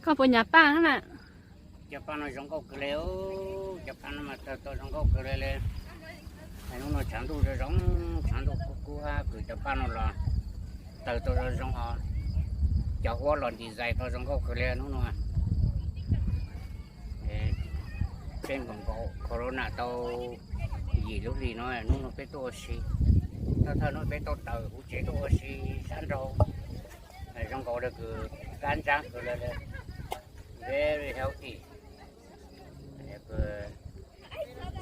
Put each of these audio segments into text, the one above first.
Koj puas nyiam paj na? Cov paj no zoo nkauj kawg li, cov paj no mas tawg tau zoo nkauj kawg li li. Hnub no tshav ntuj zoo zoo, tshav ntuj kub kub hab, kws cov paj no los tawg tau zoo zoo os. Cov huab los design tau zoo nkauj kawg li hnub no. Peb nkaum nkaus corona tau yim lub hlis no, hnub no peb tuaj ua si. Thawj thawj hnub peb tau tawm huv tsev tuaj ua si sab nraud. Zoo nkaus li kws kab ntsaab kawg li, very healthy.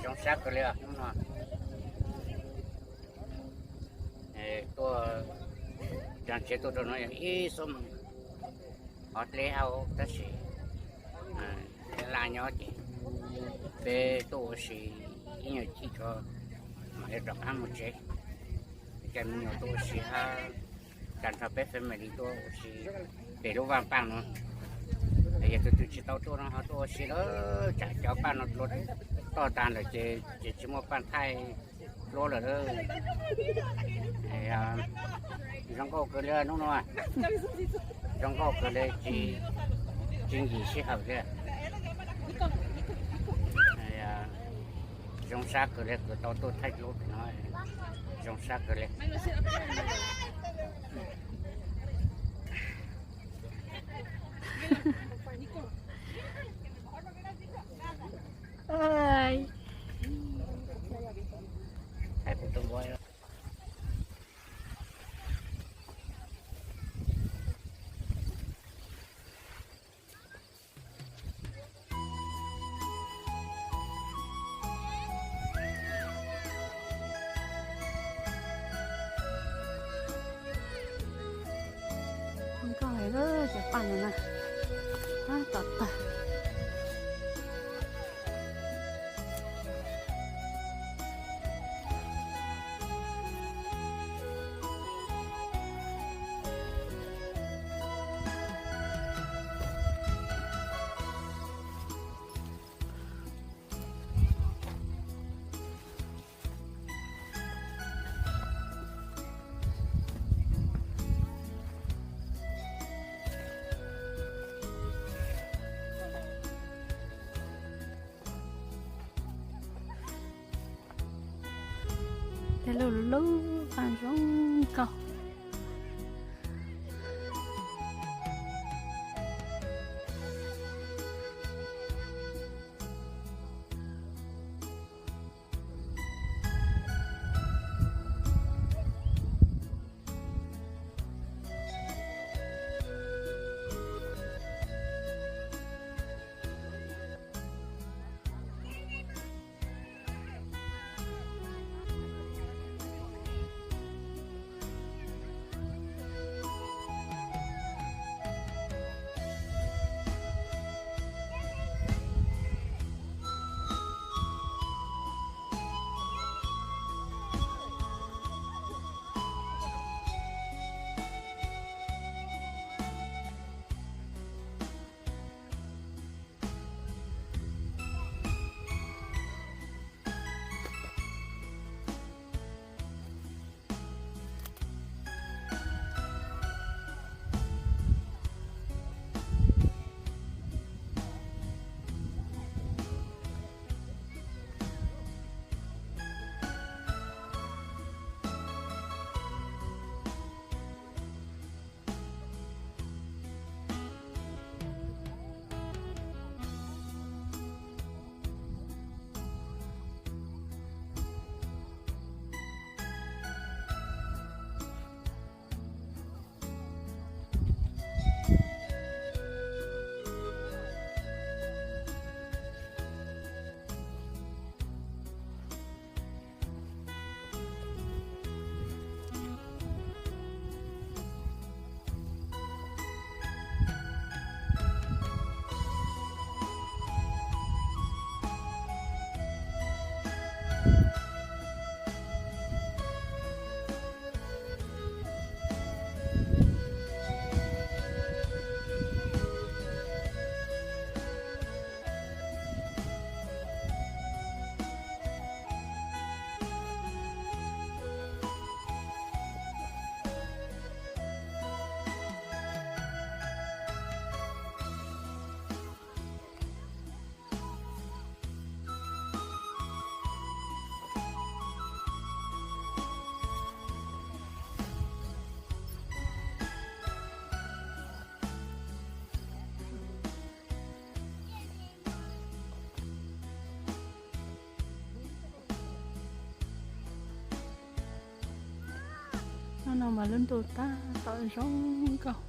Zoo sab kawg li hnub no. Tuaj, tsev tuaj rau no yog ib xuab moos, hov dleb hab tab sis laj nyob ces peb tuaj ua si ib nyuag chim tso mam li rov qab mus tsev. Cov me nyuam tuaj ua si hab, tag nrho peb family tuaj ua si pem lub vaj paj no. Yog tus twg tsis tau tuaj no ho tuaj ua si lawm, tsam cov paj no dlua toj tag lawm ces tsis muaj paj thaij dlua lawm. Zoo nkauj kawg li hnub no, zoo nkauj kawg li, tsis nkim sij hawm li. Zoo sab kawg li kws tau tuaj thaij dlua pem no, zoo sab kawg li. Nkauj heev cov paj no na, tab tom tawg. Tej lub lub paj zoo nkauj. Hnub no mas lub ntuj tab tom zoo nkauj.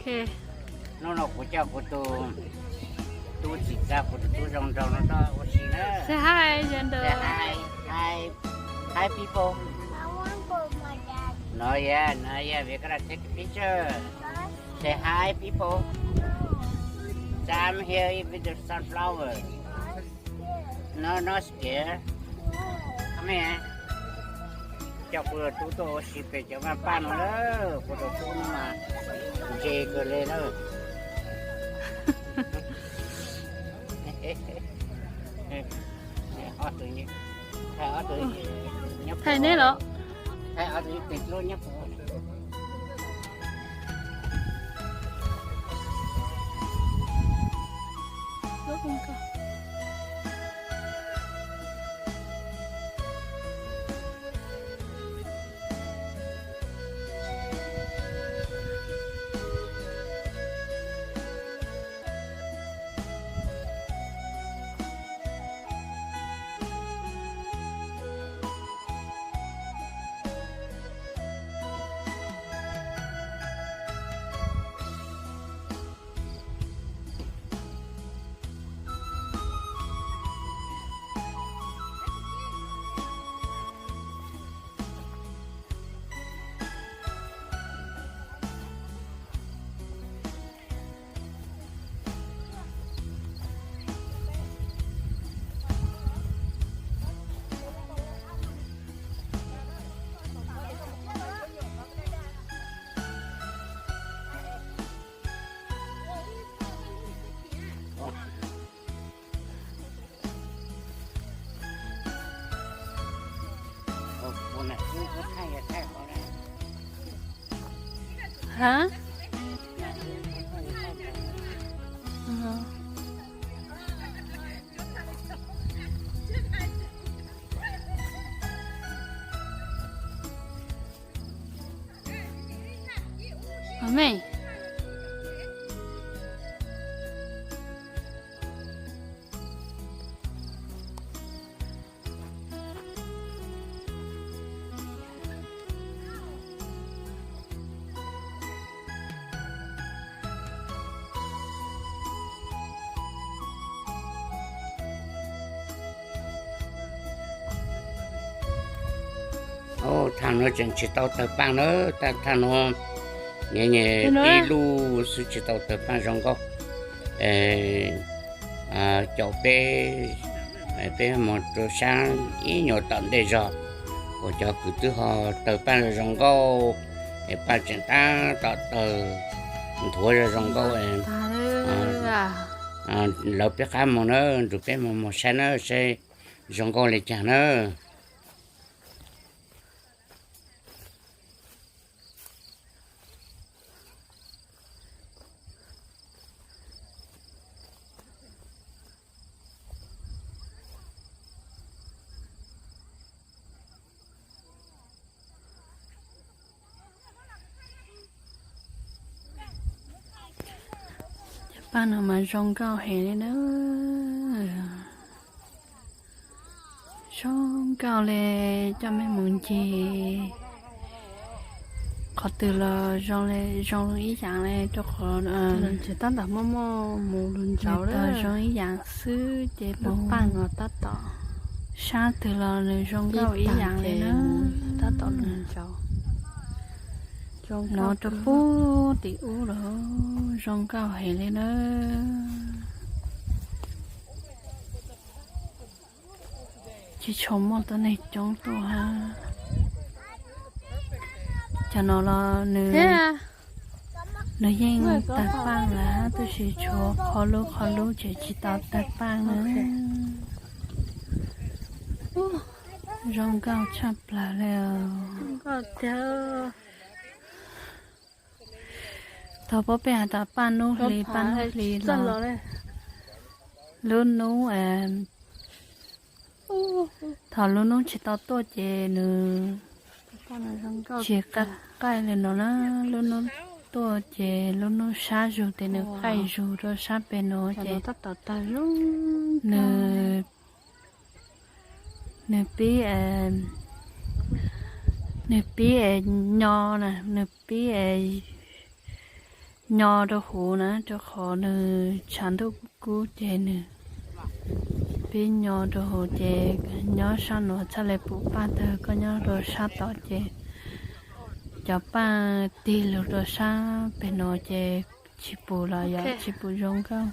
Hnub no kuv coj kuv tus tub txiv tsa, kuv tus tub zoo nraug no tuaj ua si na. Say hi, Xander. Say hi, hi, hi people. No, yeah, no, yeah, we're gonna take a picture. Say hi, people. Say I'm here with the sunflower. No, no scared. Come here. Coj kuv tus tub tuaj ua si pem cov vaj paj no lawm, kuv tus tub no mas ntse kawg li lawm. Thaij neb los? Hả? Ờ. Hả mày? Thaj no tseem tsis tau tawg paaj na, thaj no nyuam nyuam tib lub xwb tsis tau tawg paaj zoo nkauj. Caum peb, peb mus rau sab ib nyuag tom ntej zog, kuas cov kwv tij ho tawg paaj zoo nkauj, es paaj tseem tab tom tawg nthuav zoo zoo nkauj. Lawv peb qab mus na, nrug peb mus mus saib na, saib zoo nkauj li cas na. Cov paaj no mas zoo nkauj heev li na. Zoo nkauj li, coj mej mus ncig qhov twg los zoo ib yaam li, rau qhov tab tom muaj muaj mus lug ntsaud, zoo ib yaam xwb ces mus paaj no tab tom, sab twg los nws zoo nkauj ib yaam li na, tab tom lug ntsaud. Nov rau puag tim ub los zoo nkauj heev li na. Tsis tshua muaj tuab neeg coob tuaj hab. Cov no los nws yeej tawg paaj lawm hab, tab sis tshuav qhov lub qhov lub ces tsis tau tawg paaj na. Zoo nkauj tshaj plaws li. Thaum peb has tas paaj nub hli, paaj nub hli los lub nub, thaum lub nub tsis tau tuaj ces nws tsis qaij li no na, lub nub tuaj ces lub nub sab zug ces nws qaij zug rau sab pem no ces nws, nws pib, nws pib nyo na, nws pib Nyo rau hauv na, rau qhov nws tshav ntuj kub kub ces nws, peb nyo rau hauv ces nyob sab no txhaj le pum paj tag, koj nyob rau sab tod ces cov paj tig lug rau sab pem no ces tsis pum los yog tsis pum zoo nkauj.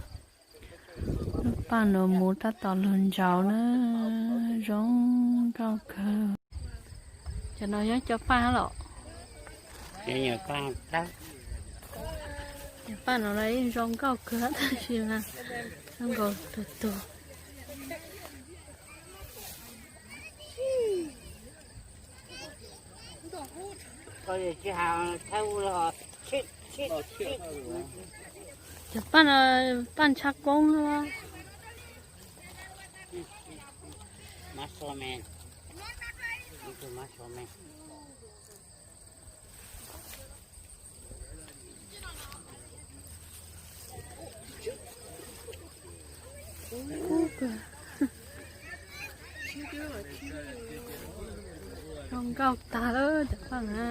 Lub paj no mus tab tom lug ntsauv na, zoo nkauj kawg. Cov no yog cov paj los? Cov paj no los yeej zoo nkauj kawg tab sis mas zoo nkaus tug tug. Cov paj no paj ntshav koob. Zoo nkauj tag lawm cov paj na.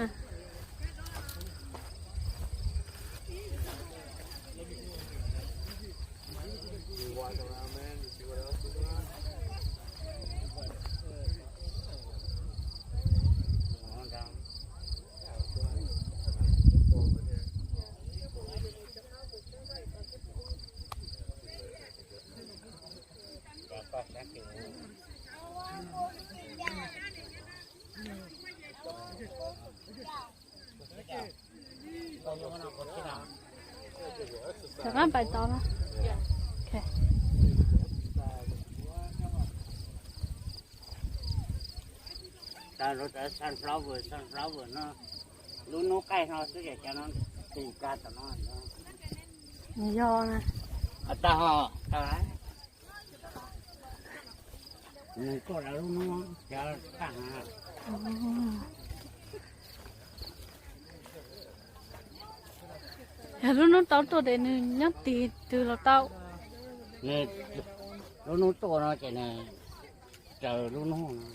Rov qab pais tod na. Sunflower, sunflower no, lub hnub qaij no xwb ces cov no tus kag tom no. Nws yog na. Tag ho, tag. Nws tuaj lawv lub hnub cov tag. Yog lub hnub tau tuaj ces nws nyob tig twg los tau. Nws lub hnub tuaj no ces nws raws lub hnub no.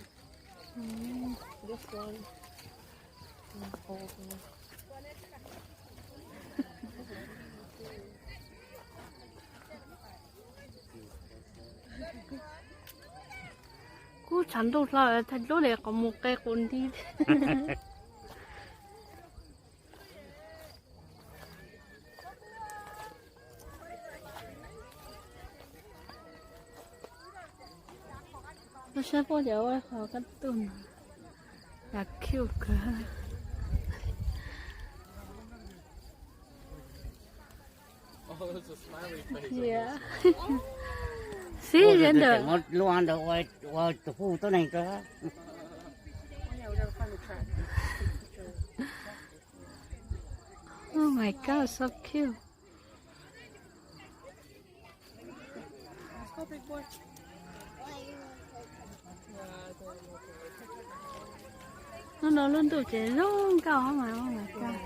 Kub tshav ntuj hlo, thaij duab li qhov muag qe quas nti. Koj saib puab cov ua qhov kab tuj no, yam cute kawg. Xib ntawd muab lub ntawd ua tus hu tuab neeg rau. Oh my God, so cute. Hnub no lub ntuj ces zoo nkauj mas, oh my God.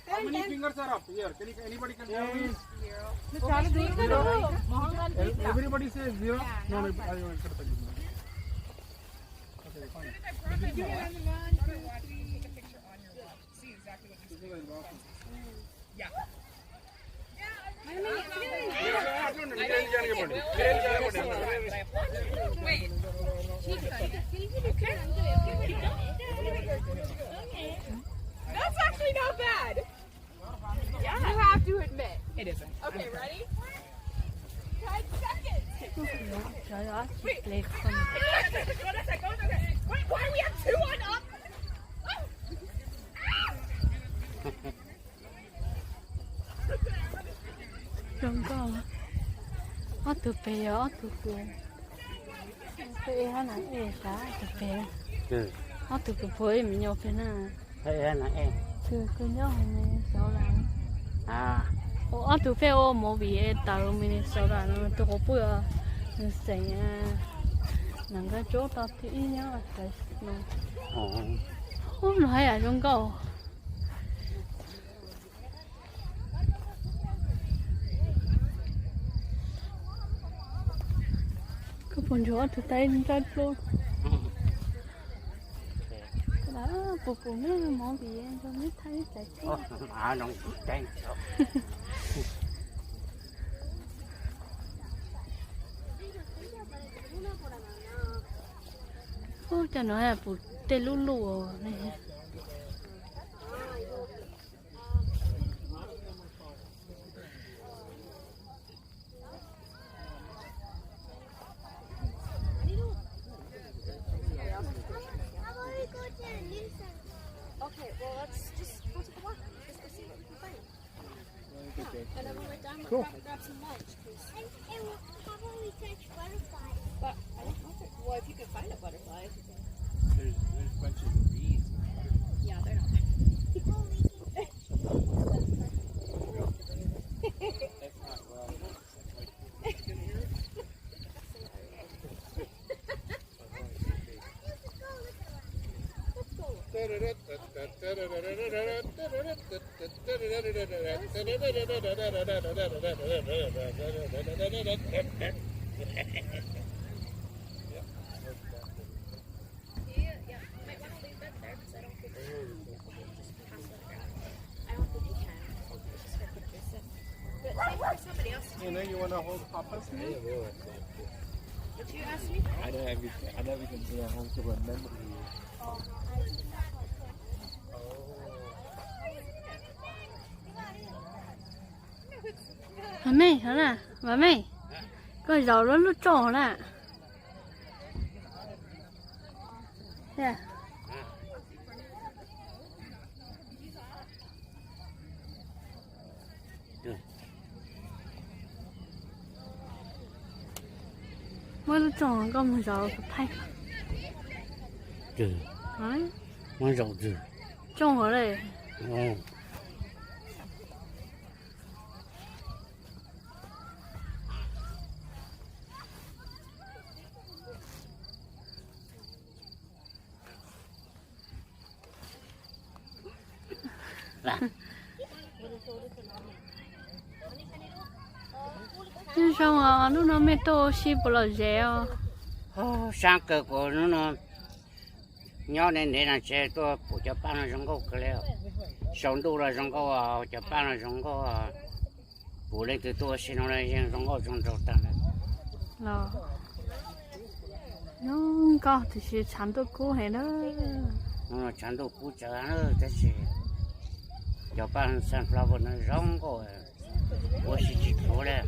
How many fingers are up here? Can you, anybody can tell me? Zero. Zero. Everybody say zero. No, no, I will accept it. Okay, fine. Wait. Okay. That's actually not bad. Yeah. You have to admit. It isn't. Okay, ready? Ten seconds. Wait. What is it? Go, go, go. Wait, why do we have two on up? Zoo nkauj. Ob tug pem yog ob tug kws, peb ib hab na, ib sab ob tug pem, ob tug kws puag ib me nyuam pem na. Kws kuj nyob hauv Minnesota. Ua ob tug peb ua movie taws Minnesota no, tus quas puj nws xeem Nam Nkaj Tsuab tau thib ib nyob Fresno. Ub, no haj yam zoo nkauj. Koj puas ntsuag ob tug taib nrab dlub? Puas pum meb movie, nrog meb thaij ib tsav teb. Ub, cov no puv tej lub luj ne. Okay, well, let's just go to the walk. Let's go see what we can find. Yeah, and then when we're done, we'll grab, grab some lunch, 'cause And, and we'll probably catch butterflies. But I don't know if it, well, if you can find a butterfly, if you can. There's, there's bunches of bees. Yeah, they're not. Well, we can catch butterflies. That's not wrong. I don't think you can. It's just for pictures. But same for somebody else. You know, you wanna hold Papa's hand? Did you ask me? I don't have it. I don't even think I want to remember you. Vam Meej, Vam Meej, koj zaum lub lub tsooj na. Muab lub tsooj koj mus zaum kuv thaij. Muab zaum twg? Tsooj hov le. Nyob zoo os, hnub no mej tuaj ua si puas lom zem os? Saab kawg kuv hnub no nyob ntev ntev no tsev tuaj pum cov paj no zoo nkauj kawg li. Saum ntuj los zoo nkauj, cov paj no zoo nkauj. Pum leej twg tuaj ua si no yeej zoo nkauj zoo nraug tag lawm. Los, zoo nkauj tiam sis tshav ntuj kub heev na. Tshav ntuj kub tsawv tab sis cov paj sunflower no zoo nkauj, ua si tsis dhuav li.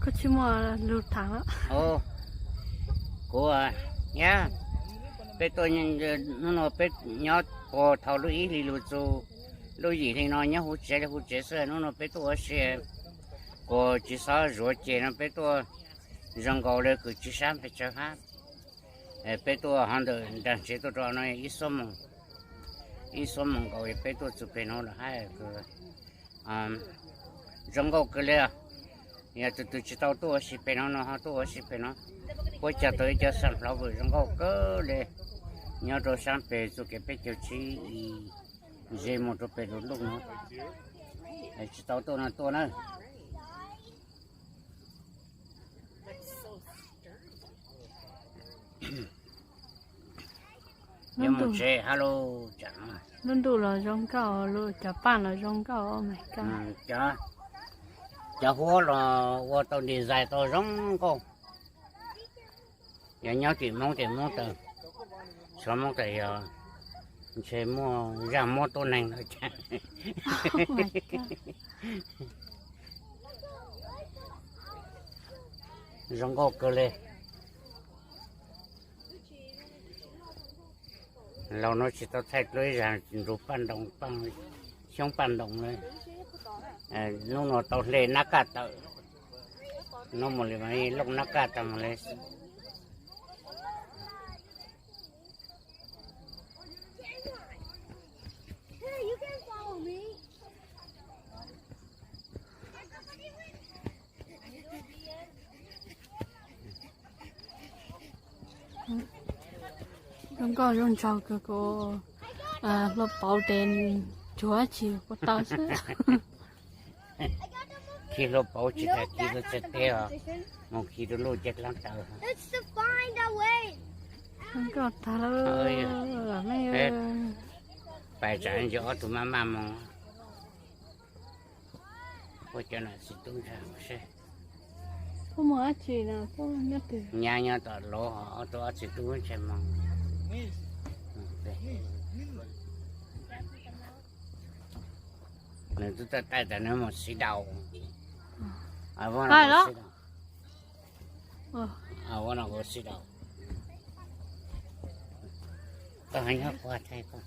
Koj tsis muaj lus tham los? Kuv, nyab, peb tuaj, hnub no peb nyob puag thaum lub ib hlis lug txug lub yim hli no nyob huv tsev li huv tsev xwb. Hnub no peb tuaj ua si, kuv tsis xob zuav ceg no peb tuaj zoo nkaus li kws tsis sab pes tsawg hab. Peb tuaj hov ntawm nraag tsev tuaj rau no ib xuab moos, ib xuab moos nkaus peb tuaj txug peg no lawm hab kws zoo nkauj kawg li. Yog tus twg tsis tau tuaj ua si pem no no ho tuaj ua si pem no, puab cog tau ib co sunflower zoo nkauj kawg li, nyob rau sab pem txoj kev peb caug tsib ze mus rau pem lub luj no. Tsis tau tuaj no tuaj na. Nyob mus tsev hab lub tsaam. Lub ntuj los zoo nkauj, lub cov paj los zoo nkauj mas koj. Cov huab los ua tau design tau zoo nkauj. Yog nyob tim Hmoob ces Hmoob tas, xyov Hmoob tas yog ntshe muaj zaj muab tuab neeg no cas. Zoo nkauj kawg li. Laus no tsis tau thaij dlua ib zag nrug paj ntoos, xyoob paj ntoos na. Hnub no tau hle nab kaj tawm, hnub mus li looj nab kaj tawm li. Zoo nkauj zoo nraug kawg, kuv hlua pauv ces tsuav tsis ua tau xwb. Khi hlua pauv tsis tas khi rau txhais teg os, mus khi rau luj ceg dlaab taw. Zoo nkauj tag lawm. Pais tsam ntshe ob tug maj maj mus. Puab cov nam txiv tub ntshe seb. Puab mus dab tsi no, puab nyob twg? Nyab nyob tom lub, ob tug ob txiv tub ntshe mus. Nws twb taij taij tas nws mus xiv daus. Ua no kuv xiv daus. Koj nyob kuv thaij koj.